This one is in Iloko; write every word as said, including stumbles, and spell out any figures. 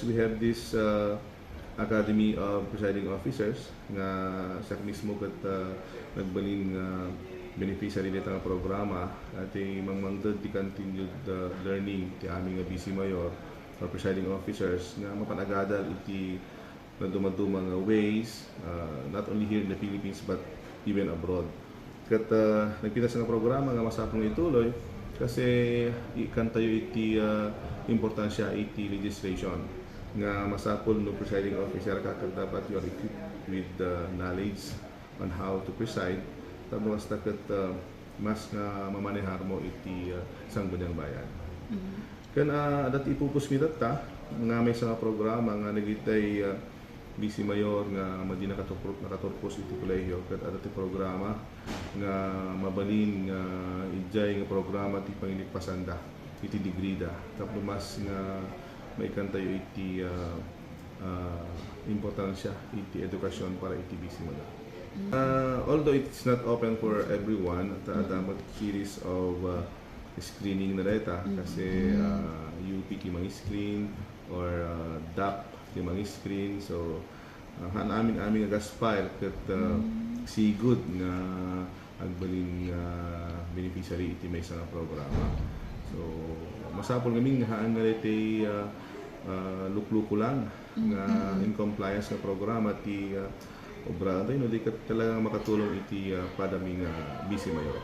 We have this uh, Academy of Presiding Officers nga siak mismo ket uh, nagbalin nga beneficiary dita nga programa. Ti mangmangted ti continued uh, learning ti amin nga Vice Mayor or presiding officers nga mapan agadal iti nadumaduma nga ways, uh, not only here in the Philippines but even abroad. Ket uh, nagpitas nga programa nga masapul nga ituloy kasi ikantayo iti uh, importansya iti legislation nga masapul no presiding officer ka ket dapat you are equipped with the knowledge on how to preside tapno kasta ket uh, mas nga mamaneharmo iti uh, sangguniang bayan. Ken uh, adda ti ipupusmi tatta nga maysa nga programa nga dagitay uh, Vice Mayor nga madi nakaturpo- nakaturpos iti kolehiyo ket adda ti programa nga mabalin nga idiay nga programa ti panginipasanda iti degree da tapno mas nga maikantayo iti uh, uh, importansya iti edukasyon para iti Vice Mayor. Uh, although it's not open for everyone, ta adda met series of uh, screening na dayta kasi uh, U P ti mang-screen or uh, D A P ti mang-screen. So uh, haan amin amin nga aspire ket uh, sigud nga agbalin nga beneficiary iti maysa nga programa. So masapul ngamin nga haan nga daytoy uh, uh, lukluko lang nga in compliance nga programa ti uh, obra no di ket talaga makatulong iti uh, padami nga Vice Mayor.